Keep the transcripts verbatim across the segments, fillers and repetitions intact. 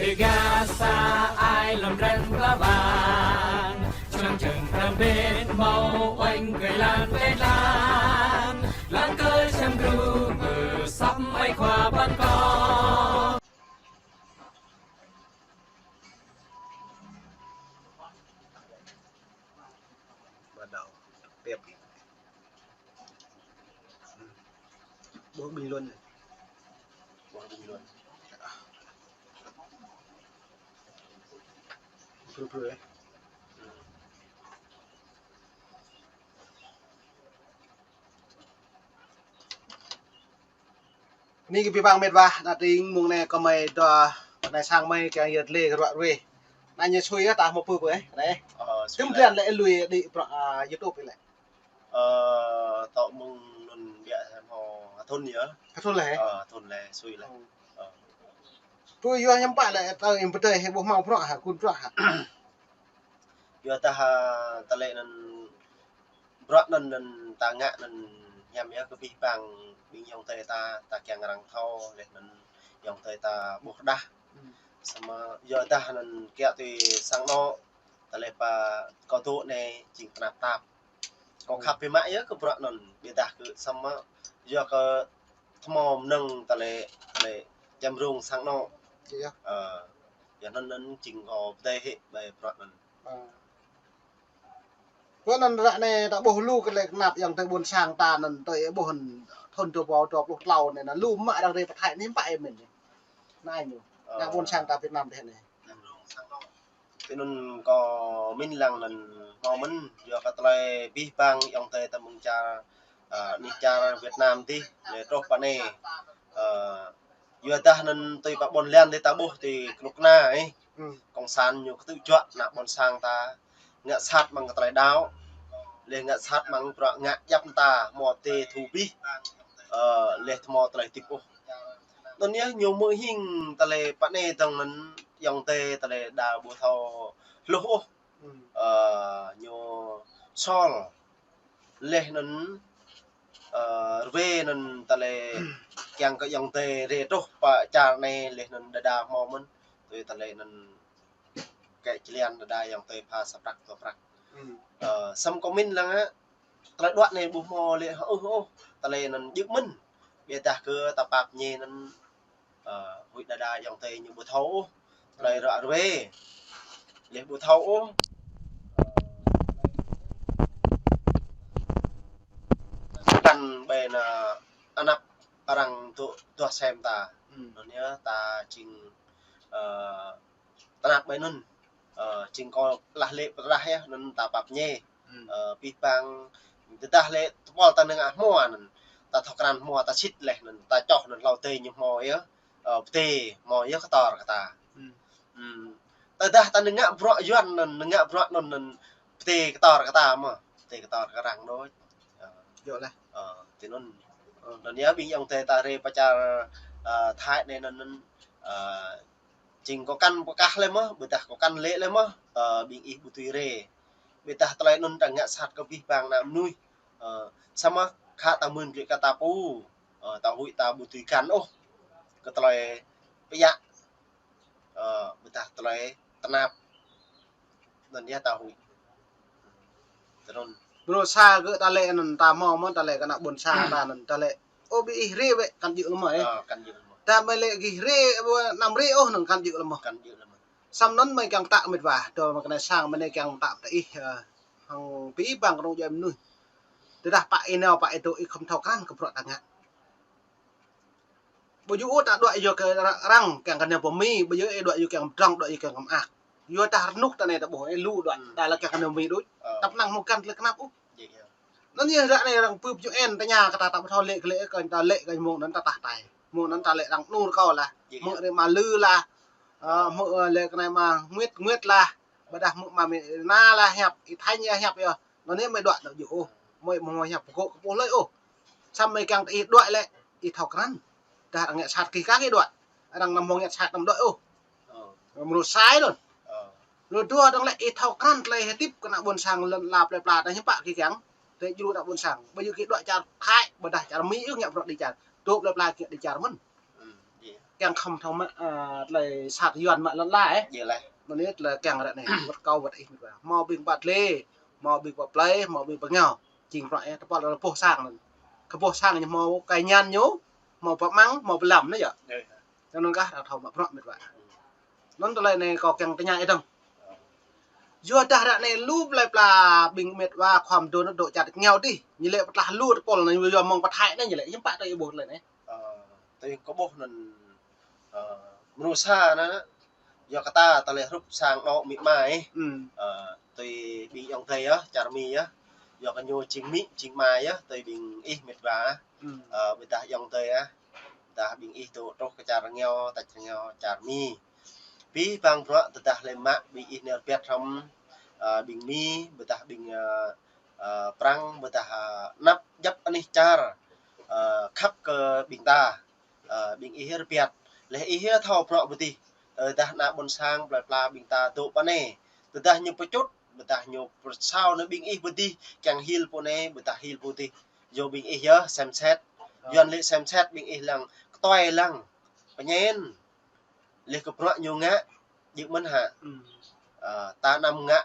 Gah sa ai lŏm ren pla ƀang, čơnăng čơng pram ƀĕ hmâo uêñ kơi lan pĕ lan, lăng kơ čăm gru mơ săp ai khua păn kơ. Bắt đầu tiếp. Ƀuh ƀing lŏn. Ƀuh ƀing lŏn. Pru pru, ơ. Anai kơ abih bang met wa, anai tring mông anai kơ mơi dŏ, anai sang mơi kiăng yơh lĕ ruă ruê. Anai ñu sui yơh ta hmâo pơpŭ yơh, anai. Ơ, sui. Tơm lĕ. Blan lĕ lui đĭ prŏ, a, YouTube lĕ. Ơ, tŏ mơ̆ng anŭn biă hmâo ha thŭn yơh. Ha thŭn lĕ? Ơ, ha thŭn lĕ, sui lĕ. Ơ. Ơ. Tui yua hiư̆m pă lĕ, tơ ih pơdơi hĕ ƀu hmâo bruă hă, gun bruă hă? Yua dah, a, tơlơi anŭn bruă anŭn, anŭn ta ngă anŭn hiam yơh kơ abih bang ƀing ayŏng adơi ta, ta kiăng arăng thâo, laih anŭn ayŏng adơi ta ƀuh rơđah. Hmm. Samơ̆ yua dah anŭn kiăng tui sang anŏ, tơlơi pă kơ tŭ anai jing tơnap tap. Kâo khăp biă mă yơh kơ bruă anŭn, ƀiădah kơ samơ̆ yua kơ tơmâo mơnơ̆ng tơlơi, tơlơi čem rông sang anŏ. Yơh. Ơ, yua anŭn anŭn jing kâo pơdơi hĭ ƀơi bruă anŭn. Ơ. Kơ anŭn ră anai ta ƀuh lu kơ lĕ tơnap ayŏng adơi ƀôn sang ta anŭn tui ƀuh thŭn dua rơbâo dua pluh klâo anai, anŭn lu mă arăng rai pơ Thái anai hiư̆m pă ih mĭn. Anai ñu. Ơ. Ană ƀôn sang ta Việt Nam dih anai. Tui anŭn kâo mĭn lăng anŭn hmâo mơ̆n, yua kơ tơlơi abih bang ayŏng adơi ta mơ̆ng čar, ơ, anih čar Việt Nam dih, lĕ truh pơ anai. Ơ, yua dah anŭn tui pơ ƀôn lan dih ta ƀuh tui kơnuk kơna, ơ. Hmm. Cộng sản ñu kơtư̆ juă ană ƀôn sang ta ngă sat mơ̆ng kơ tơlơi đaŏ, laih ngă sat mơ̆ng bruă ngă djăp mơta hmâo tê thu abih, ơ, laih tơmâo tơlơi hơdip ôh. Anŭn yơh ñu mơ̆ hing tơlơi pơ anai dơ̆ng anŭn ayŏng adơi tơlơi đa ƀu thâo hluh ôh. Hmm. Ơ, ñu sol. Laih anŭn, ơ, rơwe anŭn tơlơi kiăng kơ ayŏng adơi rai truh pơ čar anai laih anŭn đơđa hmâo mơ̆n. Tui tơlơi anŭn kĕ čơlian đơđa ayŏng adơi pha sa prăk dua prăk. Hmm. Ơ, samơ̆ kâo mĭn lăng hă, tơlơi đuaĭ anai ƀu hmâo lĕ hơơh ôh. Tơlơi anŭn djơ̆ mơ̆n. Ƀiădah kơ ta pap ñe anŭn, ơ, huĭ đơđa ayŏng adơi ñu ƀu thâo ôh. Tơlơi ră ruê. Laih ƀu thâo ôh. Kăn ƀơi anăp arăng tŭ tuah sem ta. Hmm. Anŭn yơh ta jing, ơ, tơnap ƀơi anŭn. Ơ, jing kâo lah lĕ pơrah yơh, anŭn ta pap ñe. Hmm. Ơ, abih bang, tơdah lĕ tơpul ta nao ngă hmua anŭn. Ta thâo krăn hmua ta sĭt laih anŭn, ta čoh anŭn hlâo adơi ñu hmâo yơh. Ơ, pơtê hmâo yơh kơtor kơ ta. Hmm. Hmm. Tơdah ta nao ngă bruă Yuan anŭn, nao ngă bruă anŭn, anŭn pơtê kơtor kơ ta mơ̆. Pơtê kơtor kơ arăng đôč. Ơ. Yơh lah. Ơ, tui anŭn. Ơ. Anŭn yơh ƀing ayŏng adơi ta rai pơ čar, ơ, Thái anai anŭn, anŭn, ơ, jing kâo kăn pơkah lĕ mơ̆, ƀiădah kâo kăn lĕ lĕ mơ̆, ơ, ƀing ih ƀu tui rai. Ƀiădah tơlơi anŭn arăng ngă sat kơ abih bang ană mơnuih. Ơ, samơ̆ khă ta mưn klĭ kơ ta pô, ơ, ta huĭ ta ƀu tui găn ôh. Kơ tơlơi pơyă, ơ, ƀiădah tơlơi tơnap. Anŭn yơh ta huĭ. Tui anŭn. Bruă sa gơ̆ ta lĕ anŭn ta hmâo mơ̆n ta lĕ kơ ană ƀôn sang ta anŭn ta lĕ. Ơ, ƀing ih rai wĕ kăn djơ̆ lĕ mơ̆, ơ. Ơ, kăn djơ̆ lĕ mơ̆. Dah mơi lĕ gih rai, ƀu năm rai ôh anŭn kăn djơ̆ lĕ mơ̆. Kăn djơ̆ lĕ mơ̆. Samơ̆ anŭn mơi kiăng tă met wa, dŏ mơi kơ anai sang mơi anai kiăng tă pơ ih, ơ, hăng abih bang kơnung djuai mơnuih. Tơdah pă ih nao pă ih dŏ ih khŏm thâo krăn kơ bruă ta ngă. Ƀu djơ̆ ôh ta đuaĭ yua kơ arăng, arăng kiăng kơ nao pơ Mi, ƀu djơ̆ ih đuaĭ yua kiăng pơdrŏng, đuaĭ yua kiăng kơ mơak. Yua dah rơnŭk ta anai ta ƀuh, ih lu đuaĭ, hmm, đa lĕ kiăng kơ nao Mi đôč. Ơ. Tăp năng hmâo găn tơlơi tơnap ôh. Yơh, yơh. Anŭn yơh ră anai arăng pơp ju en tơña kơ ta, ta ƀu thâo lĕ kơ lĕ kơ ta lĕ kơ mông anŭn ta tah tai. Mông anŭn ta lĕ arăng nur kâo lah. Yơh, yơh. Mơ̆ rai ma lư lah. Ơ, mơ̆, ơ, lĕ kơ anai ma Nguyệt, Nguyệt lah. Ƀiădah mơ̆ ma Mi Na lah hiăp, ih Thanh yơh hiăp yơh. Anŭn yơh mơi đuaĭ đôč djơ̆ ôh. Mơi ƀu hmâo hiăp pơgô̆ kơ pô hlơi ôh. Samơ̆ mơi kiăng tơ ih đuaĭ lĕ, ih thâo krăn. Dah arăng ngă sat kơ ih kă ih đuaĭ. Arăng anăm hmâo ngă sat anăm đuaĭ ôh. Ơ. Mrô sai anŭn. Ơ. Rơdua dơ̆ng lĕ ih thâo krăn tơlơi hơdip kơ ană ƀôn sang lŏn ala plơi pla ta hiư̆m pă kơ ih kiăng. Tơlơi djru ană ƀôn sang. Ƀu djơ̆ kơ ih đuaĭ čar Thái, ƀiădah čar Mi ôh ngă bruă đĭ čar. Dŏ plơi pla kơ ih đĭ čar mơ̆n. Hmm, yơh. kiăng khŏm thâo mă, ơ, tơlơi sat Yuan mă lŏn ala, ơ. Yơh lah. Anŭn yơh tơlơi kiăng ră anai, wơ̆t kâo wơ̆t ih mĕt wa. Hmâo ƀing pă glai, hmâo ƀing pă plei, hmâo ƀing pơngiao. Jing bruă, ơ, tơpul lŏn boh sang anŭn. Kơ boh sang ñu hmâo kai ñan ñu, hmâo pơmăng, hmâo pơlăm anai yơh. Yơh. Anŭn kah ta thâo mă bruă mĕt wa. Anŭn tơlơi anai kâo kiăng tơña ih dơ̆ng. Yua dah ră anai lu plei pla ƀing mĕt wa khua mơdôn dŏ čar tơngiao adih. Ñu lĕ pơtlah lu tơpul anai yua mơ̆ng pơthai anai ñu lĕ. Hiư̆m pă tui ih ƀuh tơlơi anai? Ơ, tui kâo ƀuh anŭn, ơ, mơnuih sa anŭn, yua kơ ta tơlơi hrup sang anŏ amĭ ama ih. Ơ, tui ƀing ayŏng adơi yơh, čar Mi yơh. Yua kơ ñu jing amĭ, jing ama yơh, tui ƀing ih mĕt wa. Ơ, ƀôdah ayŏng adơi yơh. Tơdah ƀing ih dŏ truh kơ čar rơngiao, tač rơngiao, čar Mi. Abih bang bruă tơdah lĕ mă ƀing ih nao rơbat hrŏm, ơ, ƀing Mi, ƀôdah ƀing, ơ, ơ, Prăng, ƀôdah, ơ, anăp djŏp anih čar, ơ, khăp kơ ƀing ta, ơ, ƀing ih rơbat. Lĕ ih thâo bruă ƀu dih, ơ, tơdah ană ƀôn sang plei pla ƀing ta dŏ pơ anai. Tơdah ñu pơčut, ƀôdah ñu pơsao nao ƀing ih ƀu dih, kiăng hil pơ anai, ƀôdah hil pơ adih. Yua ƀing ih yơh, sem set. Ơ. Yuan lĕ sem set ƀing ih lăng, kơtuai lăng. Pơñen. Lĕ kơ bruă ñu ngă, djơ̆ mơ̆n hă. Ơ, ta anăm ngă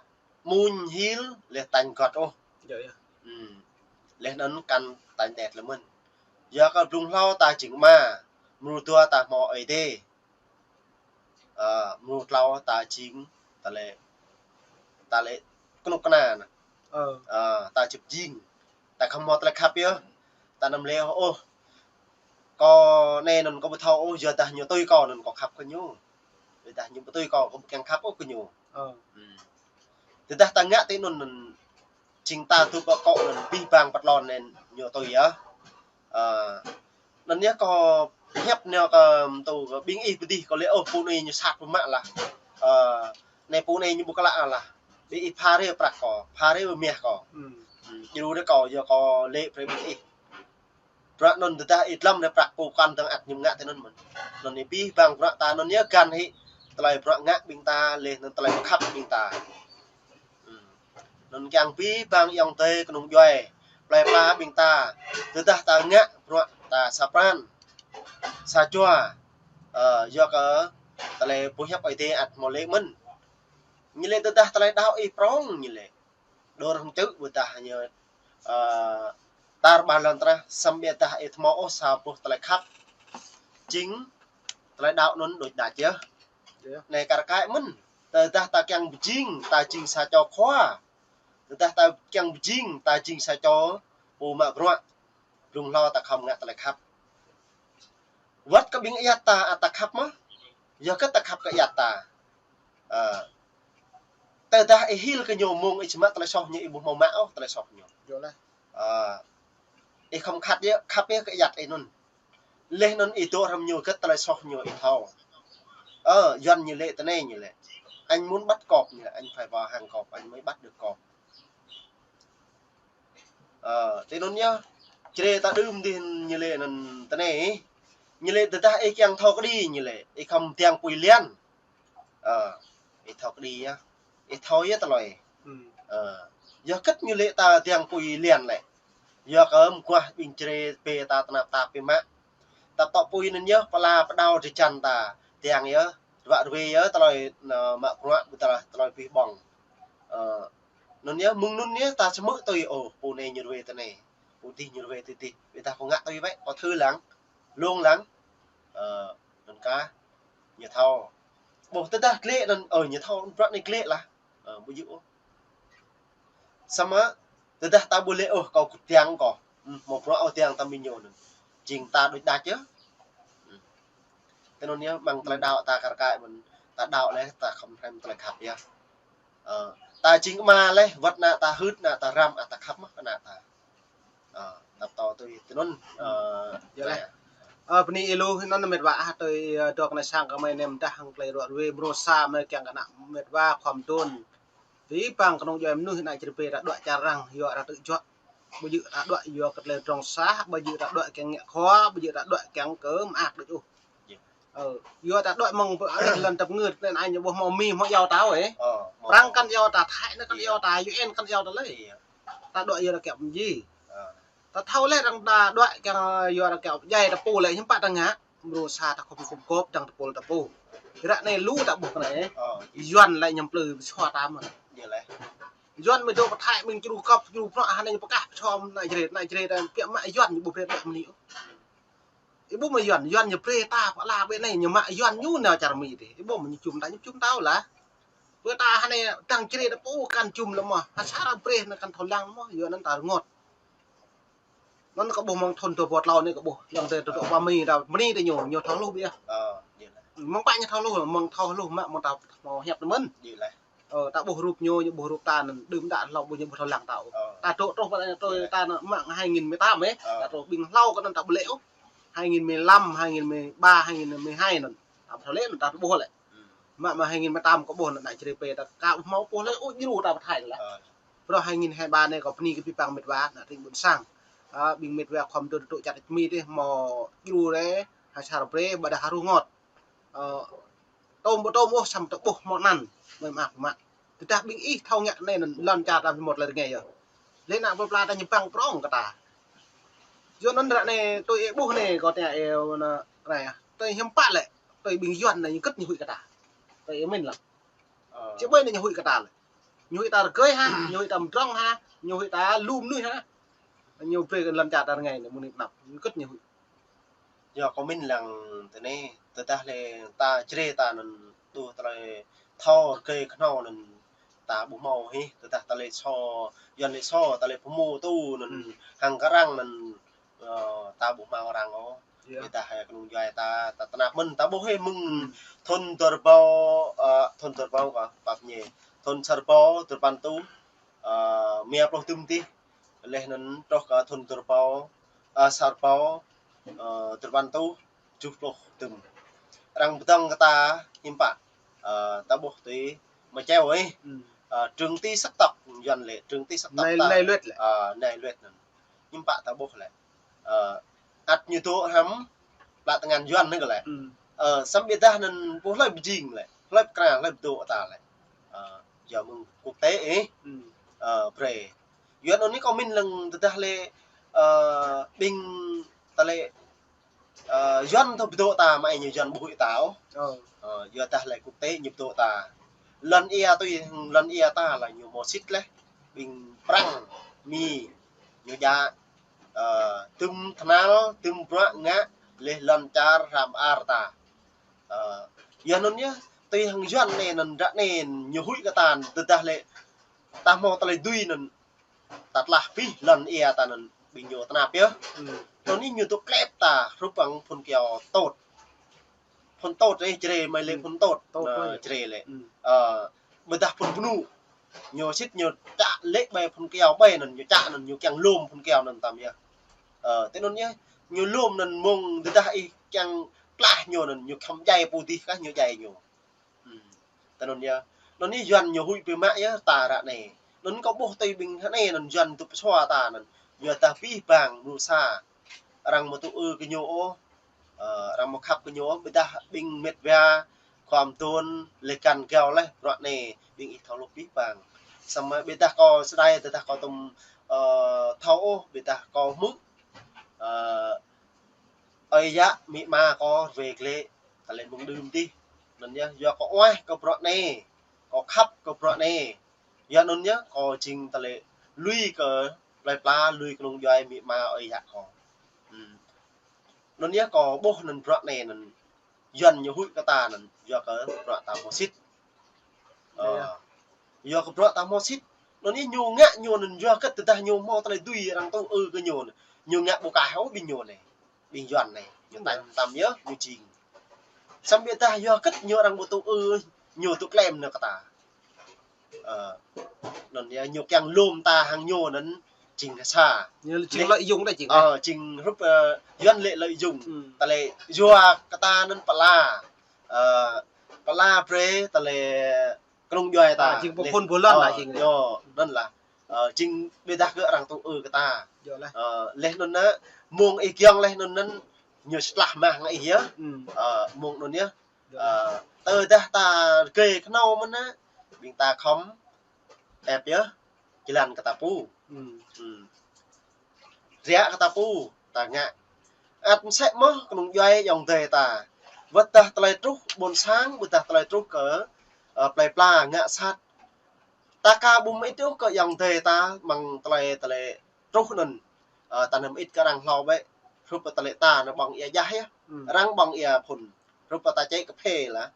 amuñ hil, lĕ tañ gŏt ôh. Yơh, yơh. Lĕ anŭn kăn tañ đet lĕ mơ̆n. Yua kơ blung hlâo ta jing ama, mrô dua ta hmâo Ơi Adai. Ơ, mrô tlâo ta jing, ta lĕ, ta lĕ kơnuk kơna anai. Ơ. Ơ, ta jing pơjing. Ta khŏm hmâo tơlơi khăp yơh. Ta anăm lĕ ôh, kâo anai anŭn kâo ƀu thâo ôh, yua dah ñu tui kâo anŭn kâo khăp kơ ñu. Yua dah ñu ƀu tui kâo, kâo ƀu kiăng khăp ôh kơ ñu. Ơ. Tơdah ta ngă tui anŭn anŭn, jing ta dŏ pơ akŏ anŭn abih bang pơtlon anŭn ñu tui yơh. Ơ, anŭn yơh kâo hiăp nao kơ mơtu kơ ƀing ih ƀu dih kâo lĕ ôh pô anai ñu sat pơmă lah. Ơ, anai pô anai ñu ƀu klă lah. Ƀing ih pha rai prăk kâo, pha rai mah kâo. Djru rai kâo, yua kâo lĕ brơi ƀing ih. Bruă anŭn tơdah ih dlăm rai prăk pô kăn dơ̆ng ăt ñu ngă tui anŭn mơ̆n. Anŭn abih bang bruă ta anŭn yơh găn hĭ tơlơi bruă ngă ƀing ta, lĕ anŭn tơlơi pơkhăp ƀing ta. Anŭn kiăng abih bang ayŏng adơi kơnung djuai, plei pla ƀing ta, tơdah ta ngă bruă ta sa pran, sa jua, ơ, yua kơ tơlơi boh hiăp Ơi Adai ăt hmâo lĕ mơ̆n. Ñu lĕ tơdah tơlơi đaŏ ih prŏng ñu lĕ. Dŏ hrŏm čư̆ ƀôdah ñu, ơ, tar ƀar lŏn tơnah, samơ̆ ƀiădah ih ƀu hmâo ôh sa boh tơlơi khăp. Jing tơlơi đaŏ anŭn đôč đač yơh. Anai kar kaĭ mơ̆n. Tơdah ta kiăng pơjing, ta jing sa čô khua. Tơdah ta kiăng pơjing, ta jing sa čô pô mă bruă. Blung hlâo ta khŏm ngă tơlơi khăp. Wơ̆t kơ ƀing ayăt ta, ăt ta khăp mơ̆. Yua kơ ta khăp kơ ayăt ta. Ơ. Tơdah ih hil kơ ñu mơ̆ng ih či mă tơlơi soh ñu, ih ƀu hmâo mă ôh tơlơi soh ñu. Ơ. Ih khŏm khăp yơh, khăp yơh kơ ayăt ih anŭn. Lĕ anŭn ih dŏ hrŏm ñu kơ tơlơi soh ñu ih thâo. Ơ, Yuan ñu lĕ tui anai ñu lĕ. Anh muốn bắt cọp ñu lĕ, anh phải vào hang cọp, anh mới bắt được cọp. Ơ, tui anŭn yơh. Čơđai ta đưm dih ñu lĕ anŭn tui anai. Ñu lĕ tơdah ih kiăng thâo kơđi ñu lĕ. Ih khŏm tiăng pui lian. Ơ, ih thâo kơđi yơh. Ih thâo yơh tơlơi. Ơ, yua kơ ñu lĕ ta tiăng pui lian lĕ. Yua kơ mơguah ƀing čơđai pĕ ta tơnap tap pĕ mă. Ta tŏ pui anŭn yơh, pơala pơđao drơi jăn ta. Tiăng yơh, ruă ruai yơh, tơlơi, ơ, mă bruă, ƀu tơlơi, tơlơi pih ƀơ̆ng. Ơ, anŭn yơh, mơ̆ng anŭn yơh, ta či hmư̆ tui, ôh, pô anai ñu ruai tui anai. Pô dih ñu ruai tui dih. Ƀiădah kâo ngă tui wơ̆t, kâo thâo lăng. Lông lăng. Ơ, anŭn kah, ñu thâo. Ƀuh tơdah glĕ anŭn, ơ, ñu thâo, bruă anai glĕ lah. Ơ, ƀu djơ̆ ôh. Samơ̆, tơdah ta ƀu lĕ ôh, kâo kơtiăng kâo. Ơ, hmâo bruă ôh tiăng ta mĭn ñu anŭn. Jing ta đôč đač yơh. Ơ. Tui anŭn yơh, mơ̆ng tơlơi đaŏ ta kar kaĭ mơ̆n. Ta đaŏ lĕ, ta khŏm hrăm tơlơi khăp yơh. Ơ, ta jing ama lĕ, wơ̆t ană ta hưt, ană ta răm, ăt ta khăp mơ̆ kơ ană ta. Ơ, tap tơ tui tui anŭn, ơ, yơh lĕ. Ơ, bơni ih lu anŭn mĕt wa ah, tui, ơ, dŏ kơ anai sang kơ mơi nem dah hăng tơlơi ruă ruai mrô sa mơi kiăng kơ ană mĕt wa khua mơdôn. Abih bang kơnung djuai mơnuih ană čơrơbê ta đuaĭ čar arăng, yua arăng tŭ juă. Ƀu djơ̆ ta đuaĭ yua kơ tơlơi pơdrŏng sah, ƀu djơ̆ ta đuaĭ kiăng ngă khua, ƀu djơ̆ ta đuaĭ kiăng kơ mơak đôč ôh. Ơ, yua ta đuaĭ mơ̆ng pơ-, lŏn tơpơngưt anŭn, anŭn ñu ƀu hmâo Mi hmâo iâu ta ôh. Ơ, hmâo. Prăng kăn iâu ta, Thái anŭn kăn iâu ta, U N kăn iâu ta lơi. Yơh. Ta đuaĭ yua arăng kiăng pơjing. Ơ. Ta thâo lĕ arăng ta đuaĭ kiăng yua arăng kiăng pơdjai ta pô lĕ hiư̆m pă ta ngă. Mrô sa ta khŏm kŭp gŏp dăng tơpul ta pô. Ră anai lu ta ƀuh anai. Ơ. Yuan lĕ ñăm plư pơsua ta mơ̆n. Yơh lĕ. Yuan mơ̆ dŏ pơ Thái ƀing čru gŏp, čru prŏ, anai ñu pơkah pơsua ană Jrai, ană Jrai ta piă mă Yuan ñu ƀu brơi mă mơni. Ih ƀuh mơ̆ Yuan, Yuan ñu brơi ta pơala ƀơi anai ñu mă Yuan ñu nao čar Mi dih. Ih ƀuh mơ̆ ñu čum ta, ñu čum ta ôh lah. Ƀơi ta anai dăng Jrai ta pô kăn čum lĕ mơ̆. Ha sa arăng brơi anŭn kăn thâo lăng mơ̆, Yuan anŭn ta rơngot. Anŭn kâo ƀuh mơ̆ng thun dua rơbâo klâo anai kâo ƀuh, yang tơ tơ tơ pơ Mi ta, Mi ta ñu, ñu thâo hluh biă. Ơ, yơh lĕ. Mơ̆ng pă ñu thâo hluh, mơ̆ng thâo hluh mă, mơ̆ng ta hmâo hiăp tơ mơ̆n. Yơh lĕ. Ơ, ta ƀuh rup ñu, ñu ƀuh rup ta anŭn, đưm đă hlâo ƀuh ñu ƀu thâo lăng ta ôh. Ơ. Ta dŏ truh pơ anai, truh ta anŭn mă hai nghìn mười tám ih. Ơ. Ta truh ƀing hlâo kơ anŭn ta ƀu lĕ ôh. Hai nghìn mười lăm, hai nghìn mười ba, hai nghìn mười hai anŭn. Ta ƀu thâo lĕ anŭn ta ƀuh lĕ. Mă mă hai nghìn mười tám kâo ƀuh anŭn ană Jrai pơ ta kâo hmâo ƀuh lĕ ôh djru ta pơ Thái lah. Ơ. Bruă hai nghìn hai ba anai kâo bơni kơ abih bang mĕt wa ană tring ƀôn sang. Ơ, ƀing mĕt wa khŏm dŏ dŏ čar Mi dih hmâo djru lĕ, ha sa arăng brơi, ƀôdah ha rơngot. Ơ, tơm ƀu tơm ôh, samơ̆ ta ƀuh hmâo anăn, mơi mă mă. Tơdah ƀing ih thâo ngă anai anŭn lŏn čar ta hmâo tơlơi rơngai yơh. Lĕ ană plơi pla ta ñu păng prŏng kơ ta. Yua anŭn ră anai tui ih ƀuh anai kâo tơña ih anŭn ră anai. Tui hiư̆m pă lĕ, tui ƀing Yuan anai ñu kơ̆t ñu huĭ kơ ta. Tui ih mĭn lăng. Ơ. Či ƀơi anai ñu huĭ kơ ta lĕ. Ñu huĭ ta rơgơi hă, ñu huĭ ta mdrŏng hă, ñu huĭ ta lu mơnuih hă. Ñu brơi kơ lŏn čar ta rơngai anai mơ̆ng anai tơnap, ñu kơ̆t ñu huĭ. Yua kâo mĭn lăng tui anai, tơdah lĕ ta Jrai ta anŭn tŭ tơlơi thâo rơgơi kơhnâo anŭn ta ƀu hmâo hĭ, tơdah ta lĕ so, Yuan lĕ so, ta lĕ pơmô tŭ anŭn, hăng kơ arăng anŭn, ơ, ta ƀu hmâo arăng ôh. Yơh. Ƀôdah hai kơnung djuai ta, ta tơnap mơ̆n, ta ƀuh hĭ mơ̆ng thun dua rơbâo, ơ, thun dua rơbâo kơ, pap ñe. Thun sa rơbâo, dua rơbăn tŭ, ơ, mia pluh tŭm dih. Laih anŭn truh kơ thun dua rơbâo, ơ, sa rơbâo, ơ, dua rơbăn tŭ, tơjuh pluh tŭm. Arăng pơdơ̆ng kơ ta hiư̆m pă, ơ, ta ƀuh tui mơčeo ih. Ơ, trường ti sắc tộc, Yuan lĕ, trường ti sắc tộc anai, ta. Anai luật lĕ. Ơ, anai luật anŭn. Hiư̆m pă ta ƀuh lĕ. Ơ, ăt ñu dŏ hăm, plă tơngan Yuan anai kơ lĕ. Ơ, samơ̆ ƀôdah anŭn ƀuh hlơi pơjing lĕ, hlơi pơkra, hlơi pơdŏ ta lĕ. Ơ, yua mơ̆ng quốc tế ih. Ơ, brơi. Yuan anŭn anai kâo mĭn lăng tơdah lĕ, ơ, ƀing ta lĕ, ơ, Yuan thâo pơdŏ ta mă ñu Yuan ƀu huĭ ta ôh. Ơ, yua dah lĕ quốc tế ñu pơdŏ ta. Lŏn ia tui lŏn ia ta lĕ ñu hmâo sĭt laih. Ƀing Prăng, Mi, ñu djă, ơ, tŭm tơhnal, tŭm bruă ngă, laih lŏn čar hrăm ar ta. Ơ, yua anŭn yơh, tui hăng Yuan anai anŭn ră anai ñu huĭ kơ ta, tơdah lĕ ta hmâo tơlơi dưi anŭn ta tlah pih lŏn ia ta anŭn ƀing ñu tơnap yơh. Anŭn anai ñu dŏ klep ta hrup hăng phun kyâo tôt. Phun tôt ih Jrai mơi lĕ phun tôt. Tôt, ơ, Jrai lĕ. Ơ, ƀôdah phun pơnŭ. Ñu sĭt ñu čă lĕ ƀơi phun kyâo ƀơi anŭn, ñu čă anŭn ñu kiăng lŏm phun kyâo anŭn tam yơh. Ơ, tui anŭn yơh, ñu lŏm anŭn mơ̆ng tơdah ih kiăng plah ñu anŭn, ñu khŏm djai pô dih kah ñu djai ñu. Tui anŭn yơh. Anŭn anai Yuan ñu huĭ biă mă yơh ta ră anai. Anŭn kâo ƀuh tui ƀing anai anŭn Yuan tŭ pơsua ta anŭn. Yua dah abih bang mơnuih sa. Arăng ƀu tŭ ư kơ ñu ôh. Ơ, arăng ƀu khăp kơ ñu ôh. Ƀôdah ƀing mĕt wa, khua mơdôn, lĕ găn gao laih, bruă anai, ƀing ih thâo hluh abih bang. Samơ̆ ƀôdah kâo sơdai, tơdah kâo tŭm, ơ, thâo ôh, ƀôdah kâo hmư̆. Ơ, ơi yă, amĭ ama kâo rơwĕ glĕ, ta lĕ mơ̆ng đưm dih. Anŭn yơh, yua kâo uaih kơ bruă anai, kâo khăp kơ bruă anai. Yua anŭn yơh, kâo jing ta lĕ lui kơ plơi pla, lui kơnung djuai amĭ ama ơi yă kâo. Anŭn yơh, kâo ƀuh anŭn bruă anai anŭn Yuan ñu huĭ kơ ta anŭn, yua kơ bruă ta hmâo sĭt. Ơ, yua kơ bruă ta hmâo sĭt. Anŭn anai ñu ngă ñu anŭn yua kơ tơdah ñu hmâo tơlơi dưi arăng tŭ ư kơ ñu anŭn. Ñu ngă ƀu kah ôh ƀing ñu anai. Ƀing Yuan anai, ñu tañ tam yơh, ñu jing. Samơ̆ ƀôdah yua kơ ñu arăng ƀu tŭ ư, ñu tŭ klem nao kơ ta. Ơ, anŭn yơh ñu kiăng lŏm ta hăng ñu anŭn jing ha sa. Ñu jing lợi dụng đa jing. Ơ, jing hrup, ơ, Yuan lĕ lợi dụng. Ta lĕ yua kơ ta anŭn pơala. Ơ, pơala brơi ta lĕ kơnung djuai ta. Ơ, jing pơphun ƀu lŏn lah jing. Yơh, anŭn lah. Ơ, jing ƀôdah kơ arăng tŭ ư kơ ta. Ơ, laih anŭn anŭn, mơ̆ng ih kiăng laih anŭn anŭn, ñu sơtlah mah ngă ih yơh. Ơ, mơ̆ng anŭn yơh. Ơ, tơdah ta rơgơi kơhnâo mơ̆n anŭn, ƀing ta khŏm ĕp yơh, jơlan kơ ta pô. Riă kơ ta pô, ta ngă. Ăt mơsĕ mơ̆ kơnung djuai ayŏng adơi ta. Wơ̆t dah tơlơi truh ƀôn sang, wơ̆t dah tơlơi truh kơ, ơ, plơi pla ngă sat. Ta ka ƀu mơit ôh kơ ayŏng adơi ta mơ̆ng tơlơi, tơlơi truh anŭn. Ơ, ta nao mơit kơ arăng hlâo bĕ. Hrup tơlơi ta nao ƀơ̆ng ia jah yơh. Hmm. Arăng ƀơ̆ng ia phŭn. Hrup ta čĕ kơphê lah.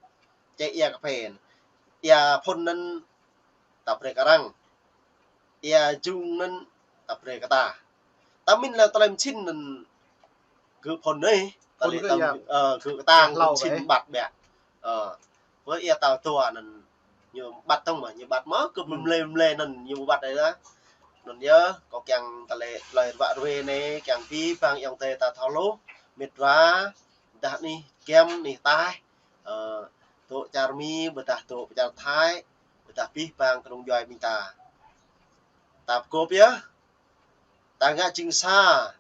Čĕ ia kơphê. Ia phŭn anŭn ta brơi kơ arăng. Ia jung anŭn ta brơi kơ ta. Ta min lĕ tơlơi mơsin anŭn gơ̆ phŭn anai, phŭn tơlơi gơ̆ ta, ia, ơ, gơ̆ kơ ta ia hlâo mơsin bĕ. Ƀăt biă. Ơ, wơ̆t ia ta tua anŭn ñu ƀăt tong mơ̆, ñu ƀăt mơ̆, gơ̆ hmm mlê mlê anŭn ñu ƀăt anai lah. Anŭn yơh, kâo kiăng tơlơi, tơlơi ruă ruê anai, kiăng abih bang ayŏng adơi ta thâo hluh, mĕt wa, dah anih giăm, anih ataih, ơ, dŏ čar Mi, ƀôdah dŏ pơ čar Thái, ƀôdah abih bang kơnung djuai ƀing ta. Ta pơgop yơh. Ta ngă jing sa.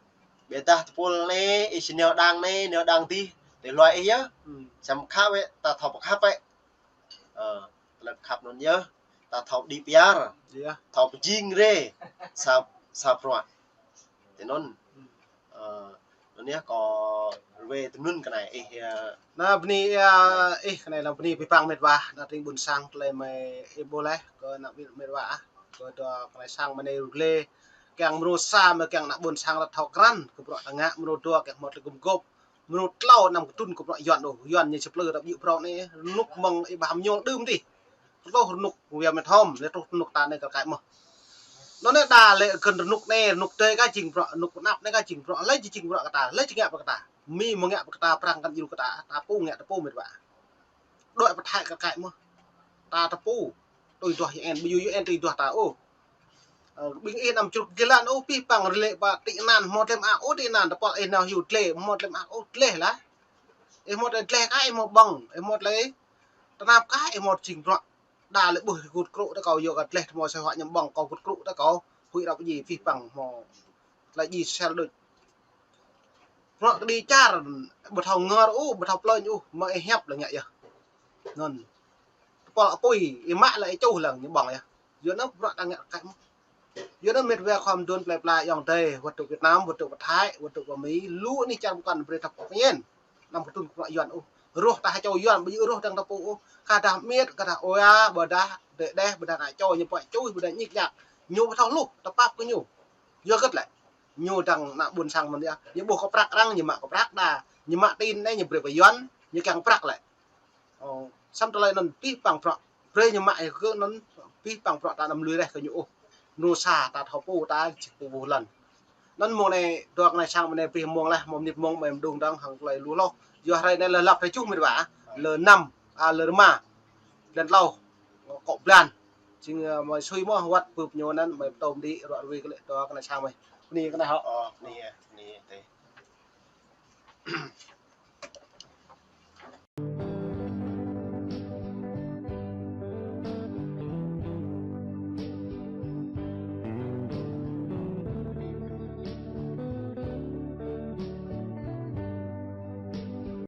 Ƀôdah tơpul anai, ih či nao đang anai, nao đang adih, tơlơi hluai ih yơh. Hmm. Samơ̆ khăp wơ̆t, ta thâo pơkhăp wơ̆t. Ơ, tơlơi pơkhăp anŭn yơh. Ta thâo đĭ pơyar. Ia. Thâo pơjing rai. Sa, sa bruă. Tui anŭn. Hmm. Ơ, anŭn yơh kâo ruai tui anŭn kơ anai ih, ơ. Anai bơni, ơ, ih kơ anai lăm bơni abih bang mĕt wa, ană tring ƀôn sang tơlơi mơi ih ƀuh laih, kơ ană mĕt, mĕt wa ah, kơ dua kơ anai sang mơi anai rơlê, kiăng mrô sa mơi kiăng ană ƀôn sang ta thâo krăn, kơ bruă ta ngă mrô dua kiăng hmâo tơlơi gum gôp, mrô klâo anăm kơtŭn kơ bruă Yuan ôh, Yuan ñu či plư ta ƀiă prong anai, rơnŭk mơ̆ng ih ƀah mơñong đưm dih. Truh rơnŭk wia mĕt hom, lĕ truh rơnŭk ta anai kơ kaĭ mơ̆. Anŭn anai đa lĕ gơ̆n rơnŭk anai, rơnŭk adih ka jing bruă, rơnŭk pơanăp anai ka jing bruă, lĕ či jing bruă kơ ta, lĕ či ngă bruă kơ ta. Mi mơ̆ ngă bruă kơ ta, Prăng kăn djru kơ ta, ta pô ngă ta pô mĕt wa. Đuaĭ pơthai kơ kaĭ mơ̆. Ta ta pô, tui duah U N, ƀu djơ̆ U N tui duah ta ôh. Ơ, ƀing ih anăm črŭk gơlan ôh, abih bang rơlê ƀă tị nạn, hmâo tơlơi mơak ôh tị nạn, tơpul ih nao hyu dleh, hmâo tơlơi mơak ôh dleh lah. Ih hmâo tơlơi dleh ka, ih hmâo ƀơ̆ng, ih hmâo tơlơi tơnap ka, ih hmâo jing bruă. Đa lĕ ƀuh gŭt krŭ ta kâo yua kơ dleh tơmâo sa huă ñu ƀơ̆ng kâo gŭt krŭ ta kâo huĭ rap ji abih bang hmâo tơlơi ji sel đôč. Bruă kơđi čar ƀu thâo ngor ôh, ƀu thâo plơi ôh, mă ih hiăp lĕ ngă yơh. Anŭn. Tơpul apui, ih mă lĕ ih čuh lăng ñu ƀơ̆ng yơh. Yua anŭn bruă ta ngă kơ kaĭ mơ̆. Yua anŭn mĕt wa khom đun plơi pla ayŏng adơi, wơ̆t dŏ Việt Nam, wơ̆t dŏ pơ Thái, wơ̆t dŏ pơ Mi, lu anih čar pơkŏn brơi ta pơkŏn. Anăm kơtŭn kơ bruă Yuan ôh. Rŏh ta ha čô Yuan, ƀu djơ̆ rŏh dăng ta pô ôh. Kơ dah mĕt, kơ dah ôya, ƀôdah đĕ đeh, ƀôdah ană čô ñu pơčuh, ƀôdah ñik ñak. Ñu ƀu thâo hluh, ta pap kơ ñu. Yua hơget lĕ. Ñu dăng ană ƀôn sang mơ̆n yơh. Ñu ƀuh kơ prăk arăng, ñu mă kơ prăk đa. Ñu mă tin anai, ñu brơi pơ Yuan, ñu kiăng prăk lĕ. Ơ, samơ̆ tơlơi anŭn abih bang bruă. Brơi ñu mă kơ anŭn abih bang bruă ta anăm lui reh kơ ñu ôh. Mrô sa ta thâo pô ta či pô ƀuh lăn. Anŭn mơ̆ng anai dua kơ anai sang mơ̆ng anai abih mơ̆ng lah, mơ̆ng mơnit mơ̆ng mơi mơđung dăng hăng tơlơi lu hloh. Yua hrơi anai lơ lăp hrơi čuh mĕt wa. Lơ năm, a, lơ rơma. Blan tlâo. Kŏ blan. Jing, ơ, mơi sui mơ̆ wơ̆t bưp ñu anŭn mơi pơtô mơđĭ ruă ruê kơ lĕ dua kơ anai sang mơi. Bơni kơ anai hŏ. Ơ, bơni, bơni, tê.